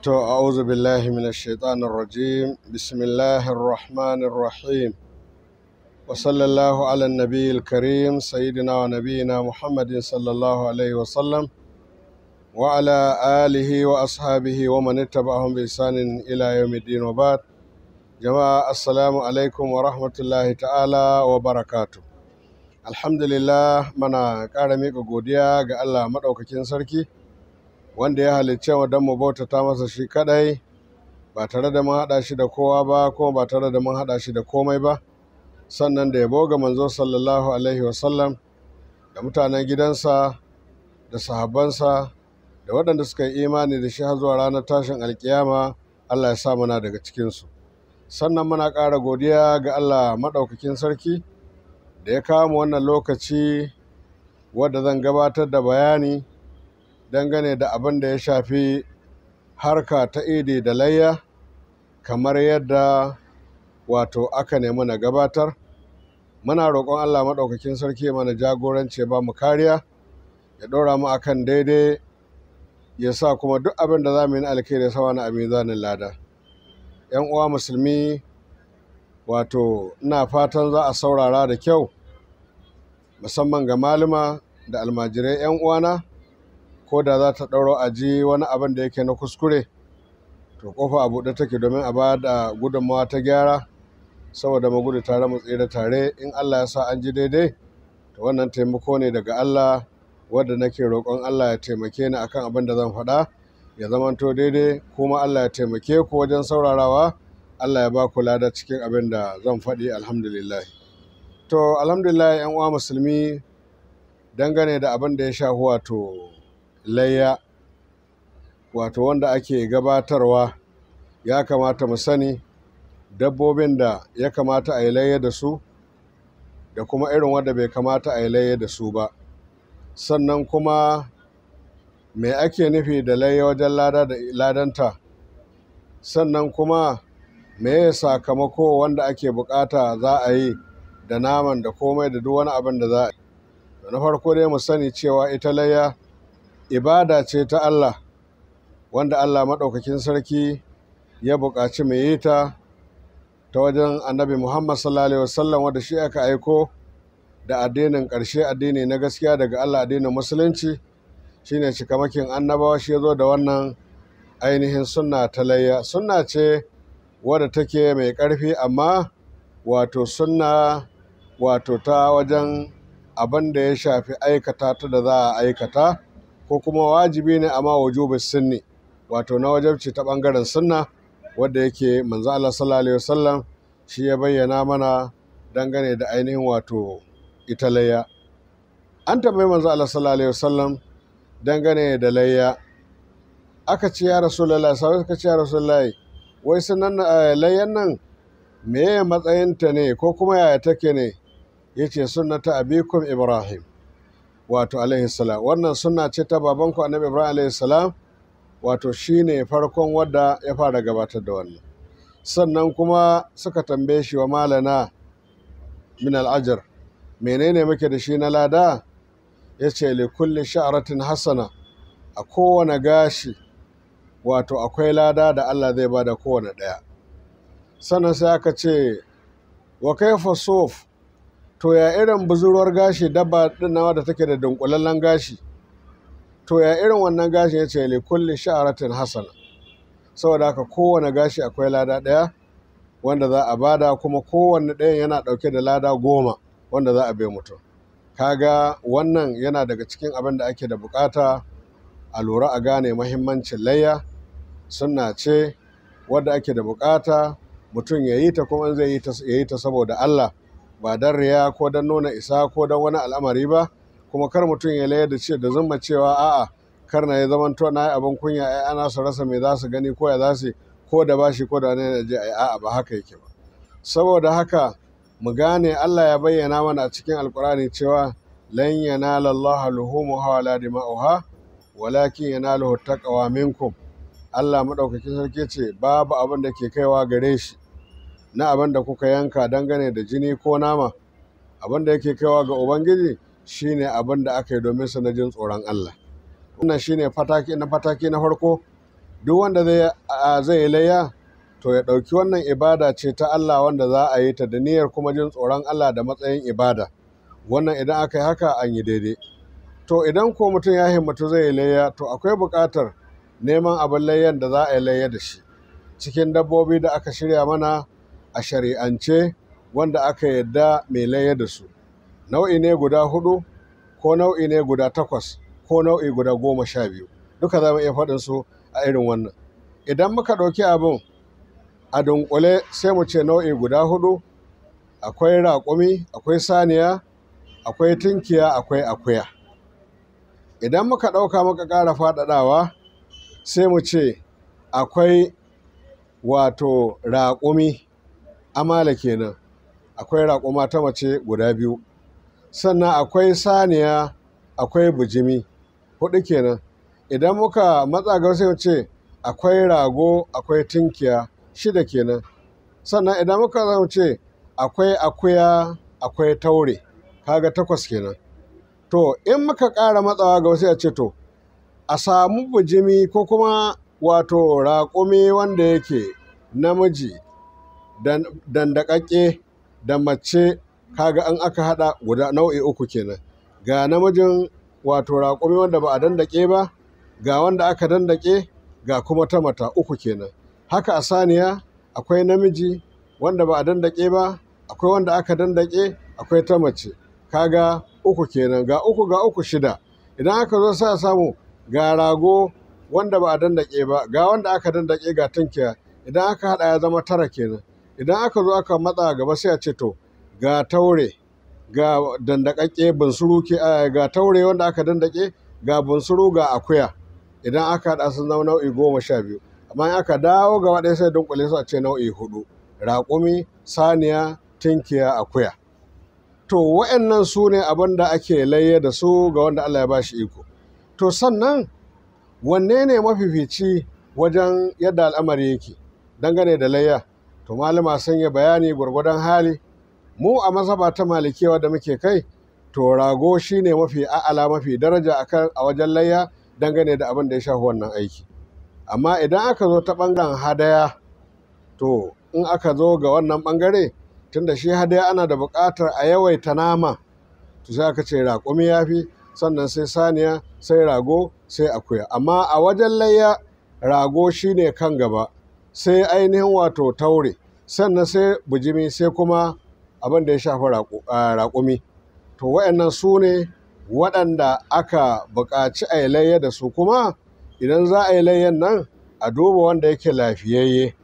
To, a'udhu billahi minash shaitanir rajim. Bismillahir rahmanir rahim. Wa sallallahu ala nabiyil karim sayyidina wa nabiyyina Muhammadin sallallahu alaihi wa sallam wa ala alihi wa ashabihi wa man ittaba'ahum bi ihsanin ila yawmiddin wa ba'd. Jama'a, assalamu alaikum wa rahmatullahi ta'ala wa barakatuh. Alhamdulillah, muna ƙara miƙa godiya ga Allah maɗaukakin sarki wanda ya halicce mu don mu bautata masa shi kadai ba tare da mun haɗa shi da kowa ba, kuma ba tare da mun haɗa shi da komai ba. Sannan da yabo ga manzo sallallahu alaihi wasallam da mutanen gidansa da sahabbansa da waɗanda suka yi imani da shi har zuwa ranar tashin alkiyama, Allah ya sa muna daga cikinsu. Sannan muna ƙara godiya ga Allah maɗaukakin sarki da ya kawo mu wannan lokaci wadda zan gabatar da bayani dangane da abin da ya shafi harka ta idi da layya, kamar yadda wato aka nemi na gabatar. Muna roƙon Allah maɗaukakin sarki mana jagoranci, ba mu kariya, ya ɗora mu akan daidai, ya sa kuma duk abin da za mu yi na alkhairi ya sa wani a mizanin lada. 'Yan uwa musulmi, wato ina fatan za a saurara da kyau, musamman ga malama da almajirai 'yan uwana. Ko da za ta ɗauro a ji wani abin da yake na kuskure, to ƙofa a buɗe take domin a ba da gudunmawa ta gyara, saboda mu gudu tare mu tsira tare. In Allah ya sa an ji daidai, to wannan taimako ne daga Allah, wanda nake roƙon Allah ya taimake ni akan abin da zan faɗa ya zamanto daidai, kuma Allah ya taimake ku wajen saurarawa, Allah ya ba ku lada cikin abin da zan faɗi. Alhamdulillah. To, alhamdulillah, 'yan uwa musulmi, dangane da abin da ya shafi wato layya, wato wanda ake gabatarwa, ya kamata mu sani dabbobin da ya kamata a yi layya da su da kuma irin wanda bai kamata a yi layya da su ba. Sannan kuma me ake nufi da layya wajen lada da ladanta? Sannan kuma me ya sakamako wanda ake bukata za a yi da naman da komai da duk wani abin da za a yi? Na farko dai, mu sani cewa ita layya ibada ce ta Allah, wanda Allah maɗaukakin sarki ya buƙaci mu yi ta ta wajen Annabi Muhammad sallallahu alaihi wasallam, wanda shi aka aiko da addinin ƙarshe, addini na gaskiya daga Allah, addinin musulunci. Shine cikamakin annabawa, shi ya zo da wannan ainihin sunna ta layya. Sunna ce wadda take mai ƙarfi, amma wato sunna wato ta wajen abin da ya shafi aikata ta da za a aikata, ko kuma wajibi ne, amma wujubi sunni, wato na wajabci ta ɓangaren sunna, wadda yake manzo Allah sallallahu alaihi wasallam shi ya bayyana mana dangane da ainihin wato ita layya. An tambayi manzo Allah sallallahu alaihi wasallam dangane da layya. Aka ce, "Ya Rasulullahi," sai suka ce, "Ya Rasulullahi, wai sunan layyan nan meye matsayinta ne, ko kuma yaya take ne?" Yace, "Sunnata abikum Ibrahim," wato alaihi salam. Wannan sunna ce ta babanku Annabi Ibrahim alaihi salam, wato shine farkon wadda ya fara gabatar da wannan. Sannan kuma suka tambaye shi, "Wa malana min al'ajar, menene muke da shi na lada?" Ya ce, "Li kulli sha'ratin hasana." A kowane gashi wato akwai lada da Allah zai bada kowane ɗaya. Sannan sai aka ce, "Wa kaifa suf? To, ya irin buzurwar gashi, dabba din nawa da take da dunkulallen gashi, to ya irin wannan gashi?" Ya ce, "Li kulli sha'ratin hasana." Saboda haka kowane gashi akwai lada ɗaya wanda za a bada, kuma kowanne ɗayan yana ɗauke da lada 10 wanda za a bai mutum. Kaga wannan yana daga cikin abin da ake da bukata a lura a gane mahimmancin layya. Sunna ce wadda ake da bukata mutum ya yi ta, kuma zai yi ta, ya yi ta saboda Allah, ba don riya ko don nuna isa ko don wani al'amari ba. Kuma kar mutum ya layar da ce da zumma cewa a'a, kar na ya zamanto na yi abin kunya, ai ana su rasa me za su gani, ko ya za su, ko da bashi, ko da wani je ai. A'a, ba haka yake ba. Saboda haka mu gane Allah ya bayyana mana a cikin Alkur'ani cewa lan yanala Allah luhumuha wala dima'uha walakin yanaluhu taqwa minkum. Allah madaukakin sarki ce babu abin da ke kaiwa gare shi na abin da kuka yanka dangane da jini ko nama. Abin da yake kaiwa ga Ubangiji shine abin da aka yi domin sa na jin tsoron Allah. Wannan shine fataki na farko. Duk wanda zai yi layya to ya ɗauki wannan ibada ce ta Allah wanda za a yi ta da niyyar kuma jin tsoron Allah da matsayin ibada. Wannan idan aka yi haka an yi daidai. To idan ko mutum ya himmatu zai yi layya, to akwai buƙatar neman abin layyan da za a yi layya da shi cikin dabbobi da aka shirya mana a shari'ance wanda aka yadda mai layya da su. Nau'i ne guda 4 ko nau'i ne guda 8 ko nau'i guda 12. Duka za mu iya faɗin su a irin wannan. Idan muka ɗauki abin a dunƙule sai mu ce nau'i guda 4, akwai raƙumi, akwai saniya, akwai tunkiya, akwai akuya. Idan muka ɗauka muka ƙara faɗaɗawa sai mu ce akwai wato raƙumi, amala kenan, akwai raƙuma ta mace guda 2. Sannan akwai saniya, akwai bijimi, 4 kenan. Idan muka matsa gaba sai mu ce akwai rago, akwai tunkiya, 6 kenan. Sannan idan muka mu ce akwai akuya, akwai taure, kaga 8 kenan. To in muka ƙara matsawa gaba sai a ce to a samu bijimi ko kuma wato raƙumi wanda yake namiji dandaƙaƙƙe da mace, kaga in aka haɗa guda nau'i 3 kenan. Ga namijin wato raƙumi wanda ba a dandake ba, ga wanda aka dandake, ga kuma ta mata, 3 kenan. Haka a saniya akwai namiji wanda ba a dandake ba, akwai wanda aka dandake, akwai ta mace, kaga 3 kenan. Ga 3 ga 3 6. Idan aka zo sai a samu ga rago wanda ba a dandake ba, ga wanda aka dandake, ga tunkiya. Idan aka haɗa ya zama 9 kenan. Idan aka zo aka matsa gaba sai a ce to ga taure, ga dandakakke bunsuru ke, ga taure wanda aka dandake, ga bunsuru, ga akuya. Idan aka haɗa sun zama nau'i 12. Amma in aka dawo gaba ɗaya sai dunƙule su a ce nau'i 4: raƙumi, saniya, tunkiya, akuya. To wa'annan su ne abin da ake layya da su ga wanda Allah ya ba shi iko. To sannan wanne ne mafifici wajen yadda al'amari yake dangane da layya? To malama sun yi bayani gwargwadon hali. Mu a mazhaba ta Malikiya da muke kai, to rago shine mafi a'ala, mafi daraja akan a wajen layya dangane da abin da ya shafi wannan aiki. Amma idan aka zo ta ɓangaren hadaya, to in aka zo ga wannan ɓangare, tunda shi hadaya ana da buƙatar a yawaita nama, to sai aka ce raƙumi ya fi, sannan sai saniya, sai rago, sai akuya. Amma a wajen layya rago shine kan gaba, sai ainihin wato taure, sannan sai bijimi, sai kuma abin da ya shafi raƙumi. To wa'annan su ne waɗanda aka buƙaci a yi layya da su. Kuma idan za a yi layyan nan a duba wanda yake lafiyayye,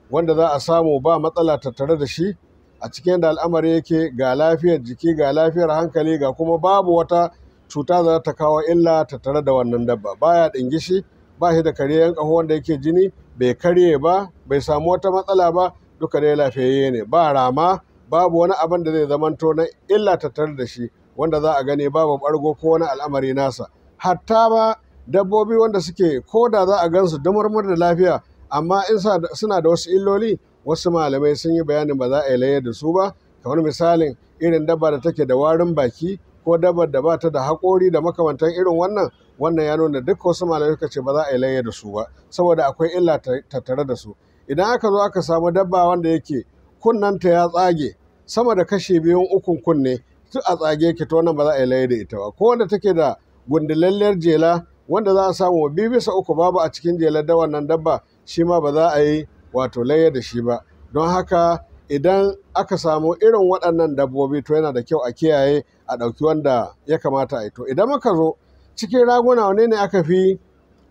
wanda za a samu ba matsala tattare da shi a cikin da al'amari yake, ga lafiyar jiki, ga lafiyar hankali, ga kuma babu wata cuta za ta kawo illa tattare da wannan dabba. Baya ɗingishi, ba shi da karyeyan ƙaho wanda yake jini, bai karye ba, bai samu wata matsala ba, duka dai lafiyayye ne. Ba rama, babu wani abin da zai zamanto na illa tattare da shi wanda za a gani, babu ɓargo ko wani al'amari nasa. Hatta ba dabbobi wanda suke ko da za a gansu dumurmur da lafiya, amma in suna da wasu illoli, wasu malamai sun yi bayanin ba za a yi layya da su ba. Kamar misalin irin dabba da take da warin baki ko dabbar da ba ta da haƙori da makamantan irin wannan, wannan ya nuna duk wasu malamai suka ce ba za a yi layya da su ba saboda akwai illa tattare da su. Idan aka zo aka samu dabba wanda yake kunnenta ya tsage sama da kashi 2/3 kunne duk a tsage yake, to wannan ba za a yi layya da ita ba. Ko wanda take da gundulalliyar jela wanda za a samu 2/3 babu a cikin jelar da wannan dabba, shi ma ba za a yi wato layya da shi ba. Don haka idan aka samu irin waɗannan dabbobi to yana da kyau a kiyaye, a ɗauki wanda ya kamata a yi. To idan muka zo cikin raguna, wane ne aka fi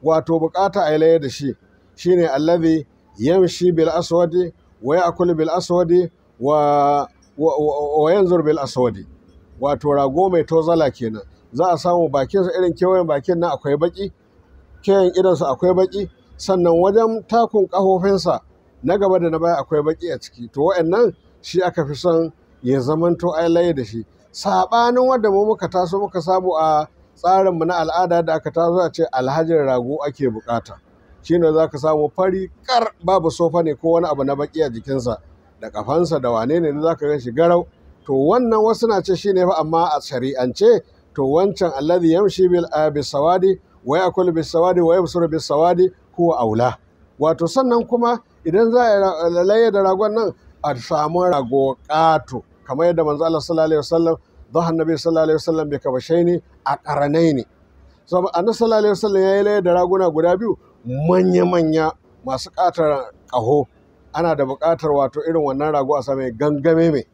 wato buƙata a yi layya da shi? Shine allazi yamshi bil aswadi wa ya'kulu bil aswadi wa yanzur bil aswadi. Wato rago mai tozala kenan. Za a samu bakinsa irin kewayen bakin nan akwai baƙi, kewayen idonsa akwai baƙi, sannan wajen takun ƙafofinsa na gaba da na baya akwai baƙi a ciki. To wa'annan shi aka fi son ya zamanto ai layya da shi. Saɓanin wanda mu muka taso muka samu a tsarinmu na al'ada da aka taso a ce alhajin rago ake buƙata. Shine za ka samu fari kar, babu sofa ne ko wani abu na baƙi a jikinsa, da ƙafansa da wane ne za ka gan shi garau. To wannan wasu na ce shine fa, amma a shari'ance to wancan allazi yamshi bil bisawadi wa ya'kulu bis sawadi wa yabsuru bis sawadi huwa aula. Wato sannan kuma idan za a layya da ragon nan a samu rago ƙato, kamar yadda manzo Allah sallallahu alaihi wasallam dhaha annabi sallallahu alaihi wasallam bi kabashaini a qaranaini. So annabi sallallahu alaihi wasallam yayi layya da raguna guda biyu manya-manya masu ƙatar ƙaho. Ana da buƙatar wato irin wannan rago a same gangame mai.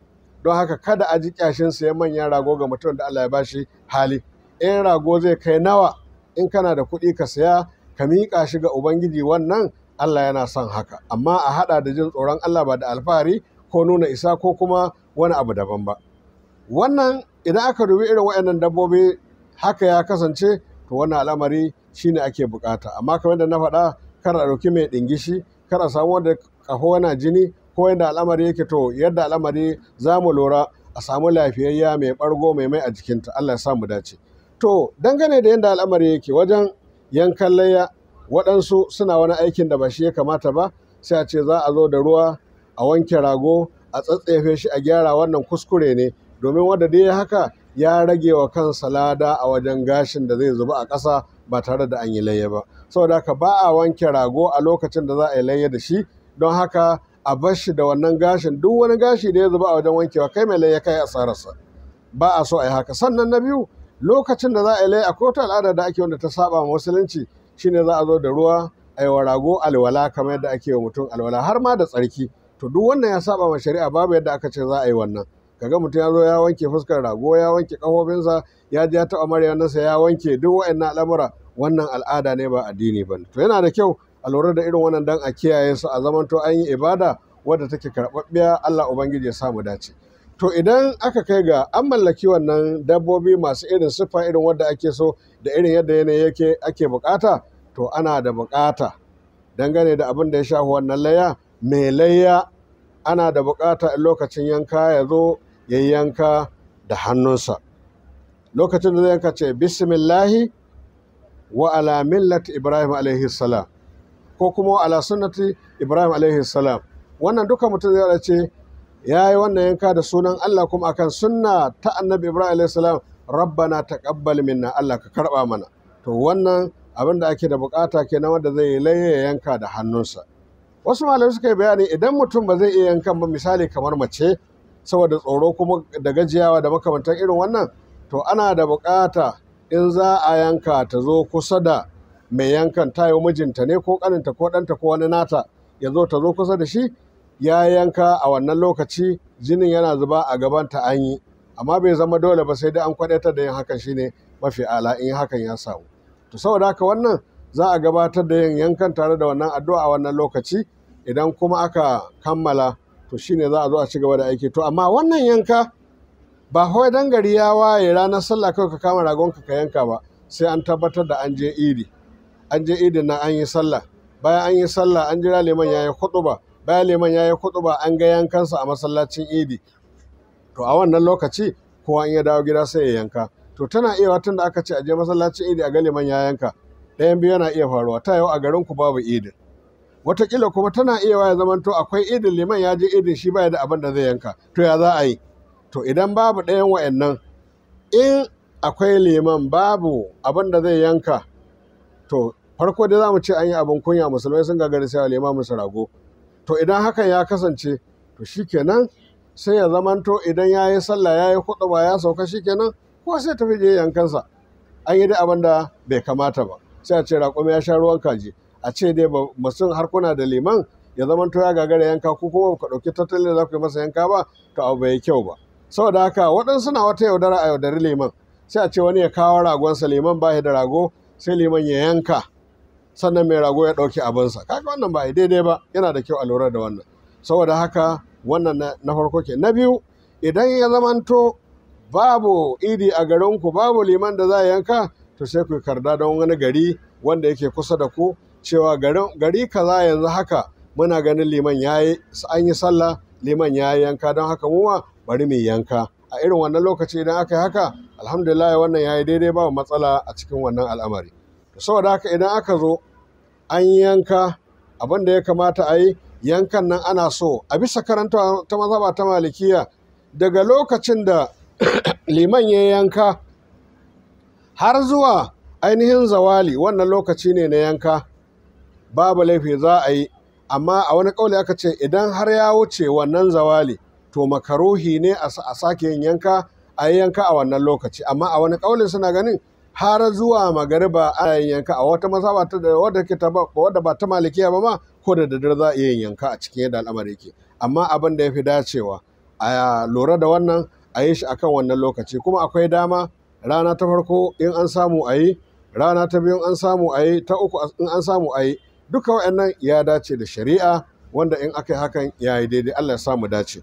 Don haka kada a ji ƙyashin sayan manyan rago ga mutum da Allah ya bashi hali. In rago zai kai nawa, in kana da kuɗi ka saya ka miƙa shi ga Ubangiji, wannan Allah yana son haka. Amma a haɗa da jin tsoron Allah, ba da alfahari ko nuna isa ko kuma wani abu daban ba. Wannan idan aka dubi irin waɗannan dabbobi haka ya kasance, to wannan al'amari shine ake bukata. Amma kamar da na faɗa, kar a ɗauki mai ɗingishi, kar a samu wanda ƙaho yana jini ko yadda al'amari yake. To yadda al'amari za mu lura a samu lafiyayya mai ɓargo mai mai a jikinta. Allah ya sa mu dace. To dangane da yadda al'amari yake wajen yankan layya, waɗansu suna wani aikin da ba shi ya kamata ba, sai a ce za a zo da ruwa a wanke rago, a tsatsefe shi, a gyara. Wannan kuskure ne, domin wanda dai haka ya rage wa kansa lada a wajen gashin da zai zuba a ƙasa ba tare da an yi layya ba. Saboda haka ba a wanke rago a lokacin da za a yi layya da shi. Don haka a bar shi da wannan gashin. Duk wani gashi da ya zuba a wajen wankewa, kai mai layya kai asararsa. Ba a so a yi haka. Sannan na biyu, lokacin da za a yi layya akwai wata al'ada da ake wanda ta saba wa musulunci, shine za a zo da ruwa a yi wa rago alwala kamar yadda ake wa mutum alwala, har ma da tsarki. To duk wannan ya saba wa shari'a, babu yadda aka ce za a yi wannan. Kaga mutum ya zo ya wanke fuskar rago, ya wanke ƙafofinsa, ya ji ya taɓa maryanarsa, ya wanke duk waɗannan al'amura. Wannan al'ada ne, ba addini ba. To yana da kyau a lura da irin wannan dan a kiyaye su, a zamanto an yi ibada wadda take karɓaɓɓiya. Allah Ubangiji ya sa mu dace. To idan aka kai ga an mallaki wannan dabbobi masu irin siffa irin wadda ake so da irin yadda yanayi yake ake bukata, to ana da bukata dangane da abin da ya shafi wannan layya, mai layya ana da bukata in lokacin yanka ya zo ya yi yanka da hannunsa. Lokacin da zai yanka ce bismillahi wa ala millati Ibrahim alaihi salam, ko kuma wa ala sunnati Ibrahim alaihi salam. Wannan duka mutum zai ce ya yi wannan yanka da sunan Allah kuma akan sunna ta annabi Ibrahim alaihi salam. Rabbana taqabbal minna, Allah ka karba mana. To wannan abin da ake da bukata kenan, wanda zai yi layya ya yanka da hannunsa. Wasu malamai suka yi bayani, idan mutum ba zai iya yankan ba, misali kamar mace, saboda tsoro kuma da gajiyawa da makamantan irin wannan, to ana da bukata in za a yanka ta zo kusa da mai yankan, ta yi mijinta ne ko kaninta ko ɗanta ko wani nata, ya zo ta zo kusa da shi ya yanka. A wannan lokaci jinin yana zuba a gabanta an yi, amma bai zama dole ba, sai dai an kwaɗaitar da yin hakan, shine mafi ala in hakan ya samu. To saboda haka wannan za a gabatar da yin yankan tare da wannan addu'a a wannan lokaci. Idan kuma aka kammala, to shine za a zo a ci gaba da aiki. To amma wannan yanka ba kawai dan gari ya waye ranar sallah kawai ka kama ragonka ka yanka ba, sai an tabbatar da an je idi. An je idin nan an yi sallah, bayan an yi sallah an jira liman ya yi huɗuba, bayan liman ya yi huɗuba an ga yankansa a masallacin idi. To a wannan lokaci kowa in ya dawo gida sai ya yanka. To tana iya tun da aka ce a je masallacin idi a ga liman ya yanka, ɗayan biyu yana iya faruwa. Ta yau a garin ku babu idin, wataƙila kuma tana iya ya zamanto akwai idin, liman ya je idin, shi baya da abin da zai yanka. To ya za a yi? To idan babu ɗayan wa'annan, in akwai liman babu abin da zai yanka, to farko dai za mu ce an yi abin kunya, musulmai sun gagari sai limamin su rago. To idan hakan ya kasance, to shikenan sai ya zamanto idan ya yi sallah, ya yi huɗuba, ya sauka, shikenan ko sai tafi je yankansa. An yi dai abin da bai kamata ba, sai a ce raƙumi ya sha ruwan kaji. A ce dai mutum har kuna da liman ya zamanto ya gagara yanka, ko kuma ka ɗauki tattalin da za ku yi masa yanka ba, to abu bai kyau ba. Saboda haka waɗansu na wata yaudara, a yaudari liman, sai a ce wani ya kawo ragonsa, liman ba da rago, sai liman ya yanka, sannan mai rago ya ɗauki abinsa. Kaga wannan ba a daidai ba. Yana da kyau a lura da wannan. Saboda haka wannan na farko ke. Na biyu, idan ya zamanto babu idi a garinku, babu liman da za a yanka, to sai ku karda don wani gari wanda yake kusa da ku, cewa gari kaza yanzu haka muna ganin liman yayi, an yi sallah, liman ya yanka, don haka mu ma bari mu yanka. A irin wannan lokaci idan aka yi haka, alhamdulillah, wannan yayi daidai, babu matsala a cikin wannan al'amari. Saboda haka idan aka zo an yanka, abin da ya kamata a yi, yankan nan ana so a bisa karanta ta mazhaba ta Malikiya, daga lokacin da liman ya yanka har zuwa ainihin zawali, wannan lokaci ne na yanka. babu laifi za a yi. Amma a wani ƙauli aka ce idan har ya wuce wannan zawali to makaruhi ne a sake yin yanka, a yi yanka a wannan lokaci. Amma a wani ƙaulin suna ganin har zuwa magariba ana yin yanka. A wata mazhaba ta wadda ke ta wadda ba ta malikiya ba ma, ko da daddare za a iya yin yanka a cikin yadda al'amari yake. Amma abin da ya fi dacewa a lura da wannan, a yi shi akan wannan lokaci. Kuma akwai dama rana ta farko in an samu a yi, rana ta biyu in an samu a yi, ta uku in an samu a yi. Duka waɗannan ya dace da shari'a, wanda in aka yi hakan ya yi daidai. Allah ya sa mu dace.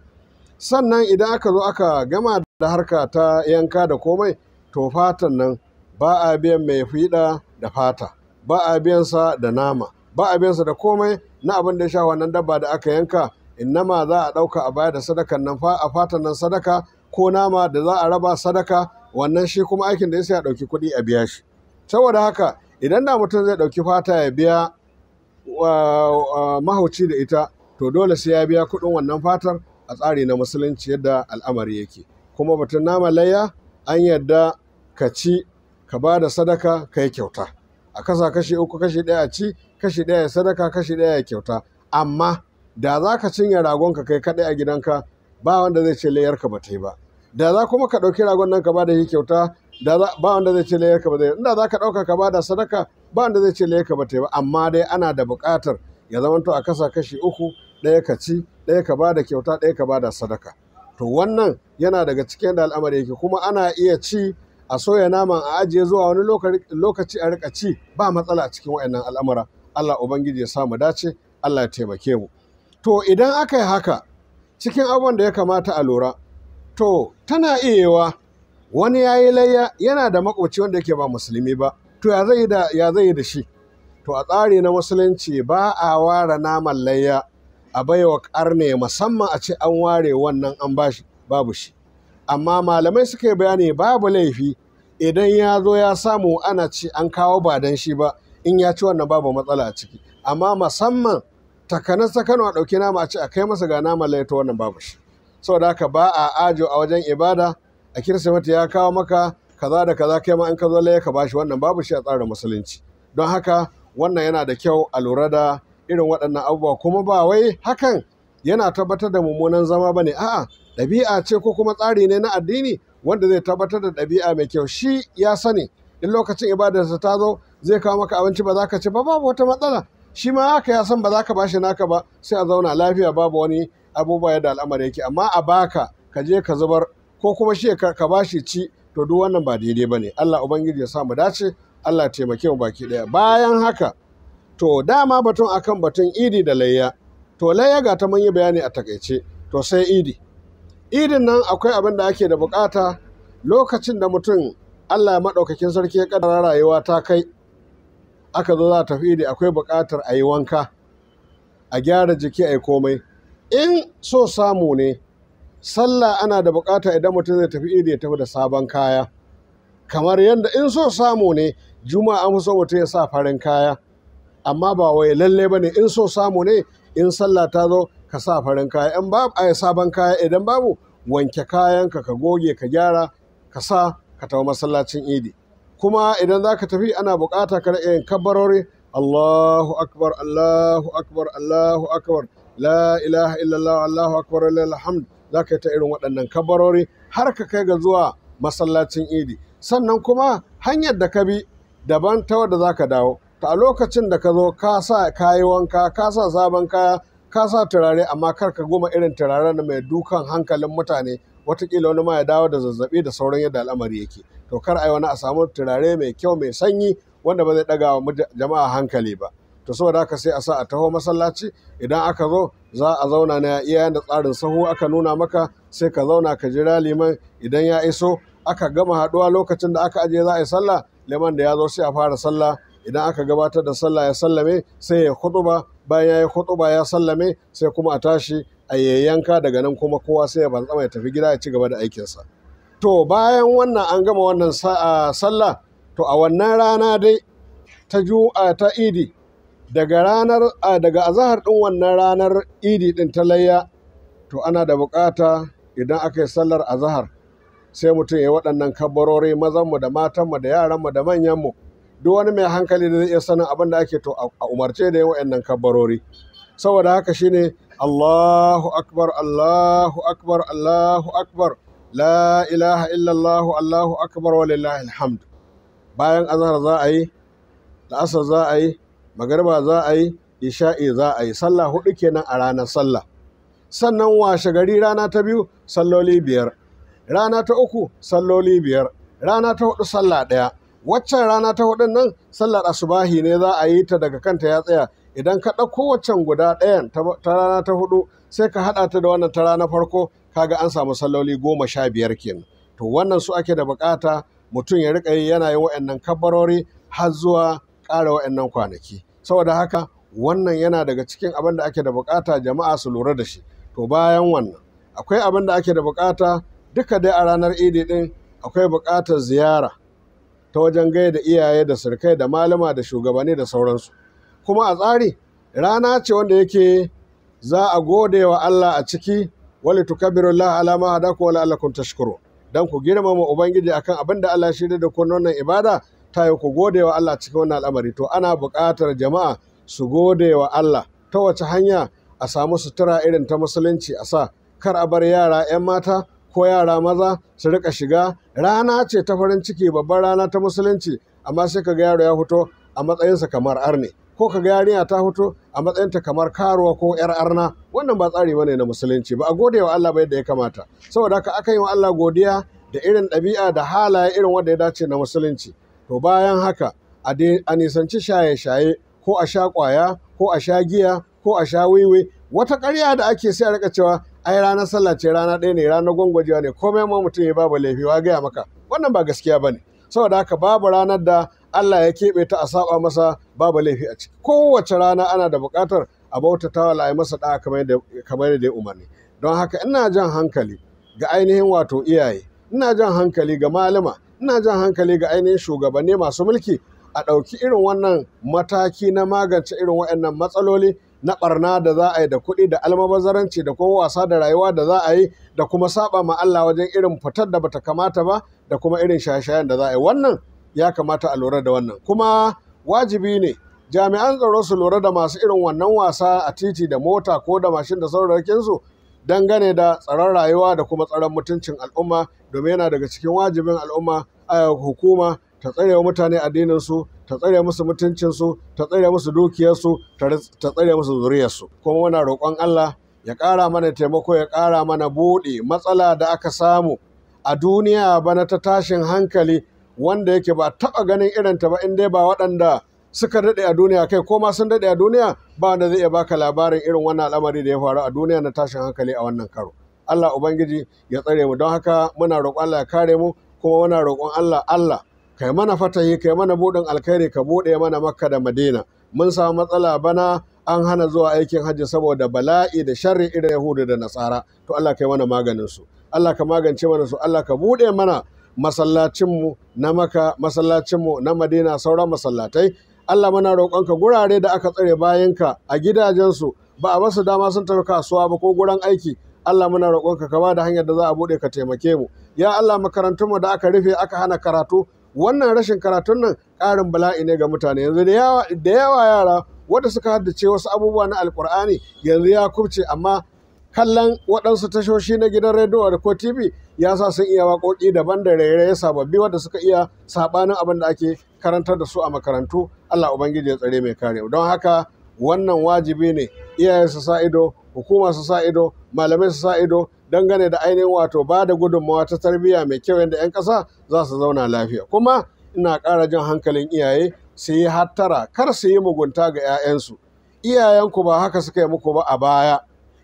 Sannan idan aka zo aka gama da harka ta yanka da komai, to fatan nan ba a biyan mai fiɗa da fata, ba a biyan sa da nama, ba a biyan sa da komai na abin da ya sha wannan dabba da aka yanka. Innama za a ɗauka a bayar da sadakan nan, a fatan nan sadaka, ko nama da za a raba sadaka. Wannan shi kuma aikin da ya sai a ɗauki kuɗi a biya shi. Saboda haka idan da mutum zai ɗauki fata ya biya mahauci da ita, to dole sai ya biya kuɗin wannan fatar a tsari na musulunci yadda al'amari yake. Kuma batun nama layya, an yadda ka ci, ka ba da sadaka, ka yi kyauta. A kasa kashi uku, kashi ɗaya a ci, kashi ɗaya ya sadaka, kashi ɗaya ya kyauta. Amma da za ka cinye ragonka kai kaɗai a gidanka, ba wanda zai ce layyarka ba ta yi ba. Da za kuma ka ɗauki ragon nan ka ba da shi kyauta, ba wanda zai ce layyarka ba ta yi ba. Inda za ka ɗauka ka ba da sadaka, ba wanda zai ce layyarka ba ta yi ba. Amma dai ana da buƙatar ya zamanto a kasa kashi uku, ɗaya ka ci, ɗaya ka ba da kyauta, ɗaya ka ba da sadaka. To wannan yana daga cikin da al'amari yake. Kuma ana iya ci, a soya naman a ajiye zuwa wani lokaci a riƙa ci, ba matsala a cikin waɗannan al'amura. Allah Ubangiji ya sa mu dace, Allah ya taimake mu. To idan aka yi haka, cikin abubuwan da ya kamata a lura, to tana iya yiwuwa wani ya yi layya yana da maƙoci wanda yake ba musulmi ba, to ya zai yi da shi? To a tsari na musulunci ba a ware naman layya a baiwa ƙarne musamman a ce an ware wannan an bashi, babu shi. Amma malamai suka yi bayani babu laifi idan ya zo ya samu ana ci an kawo ba dan shi ba, in ya ci wannan babu matsala a ciki. Amma musamman takanas ta Kano a ɗauki nama a ce a kai masa ga naman layya, to wannan babu shi. Saboda haka ba a ajo a wajen ibada, a Kirsimeti ya kawo maka kaza da kaza, kai ma in ka zo layya ka bashi, wannan babu shi a tsarin musulunci. Don haka wannan yana da kyau a lura da irin waɗannan abubuwa. Kuma ba wai hakan yana tabbatar da mummunan zama ba ne, a'a, ɗabi'a ce ko kuma tsari ne na addini wanda zai tabbatar da ɗabi'a mai kyau. Shi ya sani in lokacin ibadarsa ta zo zai kawo maka abinci ba za ka ci ba, babu wata matsala. Shi ma haka ya san ba za ka bashi naka ba, sai a zauna lafiya, babu wani abubuwa yadda al'amari yake. Amma a baka ka je ka zubar, ko kuma shi ka bashi ci, to duk wannan ba daidai ba ne. Allah Ubangiji ya sa mu dace, Allah ya taimake mu baki ɗaya. Bayan haka, to dama batun akan batun idi da layya. To layya ga ta mun yi bayani a takaice, to sai idi. Idin nan akwai abin da ake da bukata lokacin da mutum Allah maɗaukakin sarki ya ƙaddara rayuwa ta kai, aka zo za a tafi idi, akwai buƙatar a yi wanka, a gyara jiki, a yi komai. In so samu ne, sallah ana da buƙata idan mutum zai tafi idi ya tafi da sabon kaya. Kamar yadda in so samu ne, juma'a an fi so mutum ya sa farin kaya. Amma ba wai lalle ba ne, in so samu ne, in sallah ta zo ka sa farin kaya. In babu, ai sabon kaya, idan babu, wanke kayanka, ka goge, ka gyara, ka sa, ka tafi masallacin idi. Kuma idan za ka tafi ana buƙata ka riƙa yin kabbarori, Allahu akbar, Allahu akbar, Allahu akbar, la ilaha illallah, Allahu akbar, lillahi alhamd. Za ka yi ta irin waɗannan kabbarori har ka kai ga zuwa masallacin idi. Sannan kuma hanyar da ka bi daban ta wadda za ka dawo. To a lokacin da ka zo ka sa ka yi wanka, ka sa sabon kaya, ka sa turare, amma kar ka goma irin turaren mai dukan hankalin mutane, watakila wani ma ya dawo da zazzaɓi da sauran yadda al'amari yake. To kar a yi wani, a samu turare mai kyau mai sanyi wanda ba zai ɗaga wa jama'a hankali ba. To saboda haka sai a sa a taho masallaci. Idan aka zo za a zauna na iya yanda tsarin sahu aka nuna maka, sai ka zauna ka jira liman. Idan ya iso aka gama haɗuwa lokacin da aka ajiye za a yi sallah, liman da ya zo sai a fara sallah. Idan aka gabatar da sallah ya sallame, sai ya khutuba. Bayan ya yi khutuba ya sallame, sai kuma a tashi a yayyanka. Daga nan kuma kowa sai ya bantsama ya tafi gida ya ci gaba da aikinsa. To bayan wannan an gama wannan sallah, to a wannan rana dai ta ta idi, daga ranar daga azahar ɗin wannan ranar idi ɗin ta layya, to ana da buƙata idan aka yi sallar azahar sai mutum ya waɗannan kabbarori, mazanmu da matanmu da yaranmu da manyanmu. Duk wani mai hankali da zai iya sanin abin da ake, to a umarce da yin wa'annan kabbarori. Saboda haka shine Allahu akbar, Allahu akbar, Allahu akbar, la ilaha illallah, Allahu akbar, walillahi alhamd. Bayan azhar za a yi, la'asar za a yi, magariba za a yi, isha'i za a yi. Sallah hudu kenan a ranar sallah. Sannan washe gari rana ta biyu salloli 5, rana ta uku salloli 5, rana ta hudu sallah 1. Waccan rana ta hudun nan sallar asubahi ne za a yi ta daga kanta ya tsaya. Idan ka ɗauko waccan guda ɗayan ta rana ta hudu sai ka haɗa ta da wannan ta rana farko, kaga an samu salloli 15 kenan. To wannan su ake da buƙata mutum ya riƙa yi, yana yin wa'annan kabbarori har zuwa ƙara wa'annan kwanaki. Saboda haka wannan yana daga cikin abin da ake da buƙata jama'a su lura da shi. To bayan wannan akwai abin da ake da buƙata duka dai a ranar idi ɗin. Akwai buƙatar ziyara ta wajen gaida iyaye da surukai da malama da shugabanni da sauransu. Kuma a tsari rana ce wanda yake za a gode wa Allah a ciki, wali tukabbirullaha ala ma hadakum wa la'allakum tashkurun. Dan ku girmama Ubangiji akan abin da Allah ya shirya da ku wannan ibada ta yi, ku gode wa Allah cikin wannan al'amari. To ana buƙatar jama'a su gode wa Allah ta wace hanya? A samu sutura irin ta musulunci a sa, kar a bar yara 'yan mata ko yara maza su rika shiga. Rana ce ta farin ciki, babbar rana ta musulunci, amma sai kaga yaro ya fito a matsayinsa kamar arne, ko kaga yarinya ta fito a matsayinta kamar karuwa ko yar arna. Wannan ba tsari bane na musulunci, ba a gode wa Allah ba yadda ya kamata. Saboda haka aka yi wa Allah godiya da irin ɗabi'a da halaye irin wanda ya dace na musulunci. To bayan haka a nisanci shaye-shaye, ko a sha ƙwaya, ko a sha giya, ko a sha wiwi. Wata ƙarya da ake sai a rika cewa ai ranar sallah ce, rana ɗaya ne, ranar gwangwajewa ne, komai ma mutum ya babu laifi, wa gaya maka? Wannan ba gaskiya ba ne. Saboda haka babu ranar da Allah ya keɓe ta a saba masa babu laifi a ciki. Kowace rana ana da buƙatar a bautata wa Allah masa ɗa'a kamar yadda ya umarni. Don haka ina jan hankali ga ainihin wato iyaye, ina jan hankali ga malama, ina jan hankali ga ainihin shugabanni masu mulki, a ɗauki irin wannan mataki na magance irin waɗannan matsaloli na ɓarna da za a yi da kuɗi da almabazaranci da kuma wasa da rayuwa da za a yi da kuma saba ma Allah wajen irin fitar da bata kamata ba da kuma irin shaye-shayen da za a yi. Wannan ya kamata a lura da wannan. Kuma wajibi ne jami'an tsaro su lura da masu irin wannan wasa a titi da mota ko da mashin da sauraronsu dangane da tsaron rayuwa da kuma tsaron mutuncin al'umma, domin yana daga cikin wajibin al'umma hukuma ta tsare wa mutane addininsu, ta tsare musu mutuncinsu, ta tsare musu dukiyarsu, ta tsare musu zuriyarsu. Kuma muna roƙon Allah ya ƙara mana taimako, ya ƙara mana buɗe. Matsala da aka samu a duniya bana ta tashin hankali wanda yake ba taɓa ganin irinta ba, in dai ba waɗanda suka daɗe a duniya, kai ko ma sun daɗe a duniya, ba wanda zai iya baka labarin irin wannan al'amari da ya faru a duniya na tashin hankali a wannan karo. Allah Ubangiji ya tsare mu. Don haka muna roƙon Allah ya kare mu, kuma muna roƙon Allah, Allah kai mana fatahi, kai mana buɗin alkhairi, ka buɗe mana Makka da Madina. Mun samu matsala bana, an hana zuwa aikin hajji saboda bala'i da sharri irin Yahudu da Nasara. To Allah kai mana maganin su, Allah ka magance mana su, Allah ka buɗe mana masallacinmu na Makka, masallacinmu na Madina, sauran masallatai. Allah muna roƙonka gurare da aka tsare bayanka a gidajensu ba a basu dama sun tafi kasuwa ba ko guran aiki. Allah muna roƙonka ka ba da hanyar da za a buɗe, ka taimake mu. Ya Allah, makarantunmu da aka rufe aka hana karatu, wannan rashin karatun nan ƙarin bala'i ne ga mutane. Yanzu da yawa yara wanda suka haddace wasu abubuwa na Alƙur'ani yanzu ya kubce, amma kallon waɗansu tashoshi na gidan rediyo da ko TV ya sa sun iya waƙoƙi daban da rairaye sababbi wanda suka iya saɓanin abin da ake karantar da su a makarantu. Allah Ubangiji ya tsare mai kare. Don haka wannan wajibi ne iyaye su sa ido, hukuma su sa ido, malamai su sa ido dangane da ainihin wato ba da gudunmawa ta tarbiyya mai kyau yadda 'yan ƙasa za su zauna lafiya. Kuma ina ƙara jan hankalin iyaye su yi hattara, kar su yi mugunta ga 'ya'yansu. Iyayenku ba haka suka yi muku ba a baya.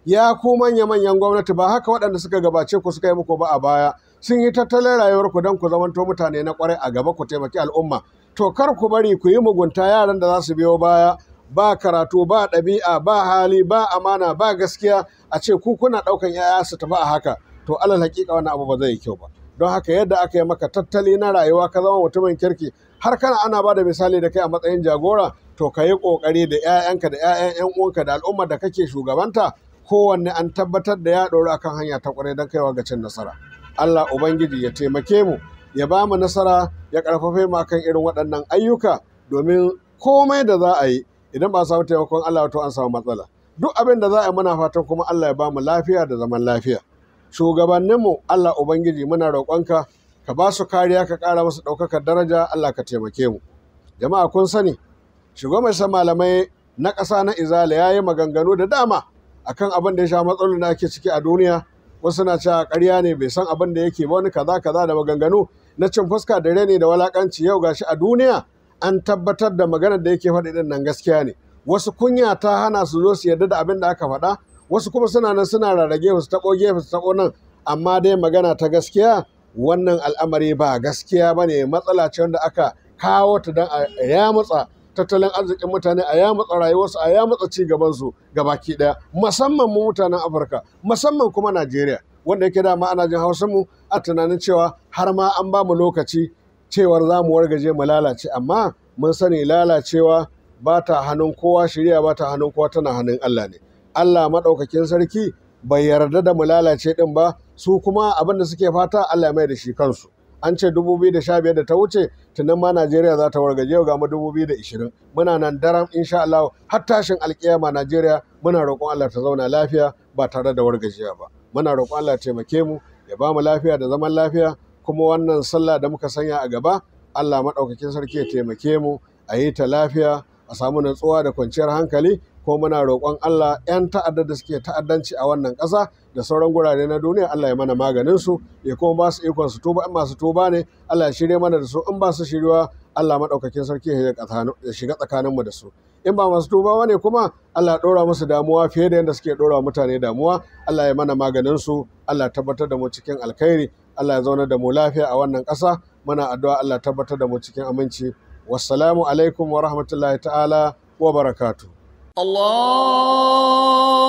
Ya ku manya-manyan gwamnati, ba haka waɗanda suka gabace ku suka yi muku ba a baya. Sun yi tattalin rayuwarku don ku zamanto mutane na ƙwarai a gaba, ku taimaki al'umma. To kar ku bari ku yi mugunta, yaran da za su biyo baya ba karatu, ba ɗabi'a, ba hali, ba amana, ba gaskiya, a ce ku kuna ɗaukan 'ya'ya su tafi a haka. To alal haƙiƙa wannan abu ba zai yi kyau ba. Don haka yadda aka yi maka tattali na rayuwa ka zama mutumin kirki, har kana ana ba da misali da kai a matsayin jagora, to ka yi ƙoƙari da 'ya'yanka da 'ya'yan 'yan uwanka da al'ummar da kake shugabanta, kowanne an tabbatar da ya ɗoru akan hanya ta ƙwarai don kaiwa ga cin nasara. Allah Ubangiji ya taimake mu, ya ba mu nasara, ya ƙarfafe mu akan irin waɗannan ayyuka, domin komai da za a yi idan ba a samu taimakon Allah to an samu matsala. Duk abin da za a yi muna fatan kuma Allah ya ba mu lafiya da zaman lafiya. Shugabanninmu, Allah Ubangiji muna roƙonka ka ba su kariya, ka ƙara musu ɗaukakar daraja, Allah ka taimake mu. Jama'a kun sani, shugaban malamai na ƙasa na Izala ya yi maganganu da dama akan abin da ya sha matsalolin da ake ciki a duniya. Wasu na cewa ƙarya ne, bai san abin da yake ba, wani kaza kaza da maganganu na cin fuska da reni da walakanci. Yau gashi a duniya an tabbatar da maganar da yake faɗi ɗin nan gaskiya ne. Wasu kunya ta hana su zo su yarda da abin da aka faɗa, wasu kuma suna nan suna rarrage, su taɓo gefe su taɓo nan, amma dai magana ta gaskiya, wannan al'amari ba gaskiya ba ne. Matsala ce wanda aka kawo ta don a yamutsa tattalin arzikin mutane, a yamutsa rayuwarsu, a yamutsa ci gabansu gabaki ɗaya, musamman mu mutanen Afirka, musamman kuma Najeriya, wanda yake dama ana jin hausar mu a tunanin cewa har ma an ba mu lokaci cewar za mu wargaje mu lalace. Amma mun sani lalacewa ba ta hannun kowa, shirya ba ta hannun kowa, tana hannun Allah ne. Allah maɗaukakin sarki bai yarda da mu lalace ɗin ba, su kuma abin da suke fata Allah mai da shi kansu. An ce 2015 da ta wuce tunan ma Najeriya za ta wargaje, yau ga mu 2020 muna nan daram insha Allah har tashin alkiyama. Najeriya muna roƙon Allah ta zauna lafiya ba tare da wargajiya ba. Muna roƙon Allah taimake mu, ya ba mu lafiya da zaman lafiya, kuma wannan sallah da muka sanya a gaba, Allah maɗaukakin sarki ya taimake mu a yi ta lafiya, a samu natsuwa da kwanciyar hankali. Ko muna roƙon Allah 'yan ta'adda da suke ta'addanci a wannan ƙasa da sauran gurare na duniya, Allah ya mana maganin su, ya kuma ba su ikon su tuba in masu tuba ne, Allah ya shirye mana da su. In ba su shiryuwa, Allah maɗaukakin sarki ya shiga tsakaninmu da su. In ba masu tuba ba ne kuma, Allah ya ɗora musu damuwa fiye da yadda suke ɗora mutane damuwa. Allah ya mana maganin su, Allah ya tabbatar da mu cikin alkhairi, Allah ya zauna da mu lafiya a wannan ƙasa. Muna addu'a Allah ya tabbatar da mu cikin aminci. Wassalamu alaikum wa rahmatullahi ta'ala wa barakatuh. Allah.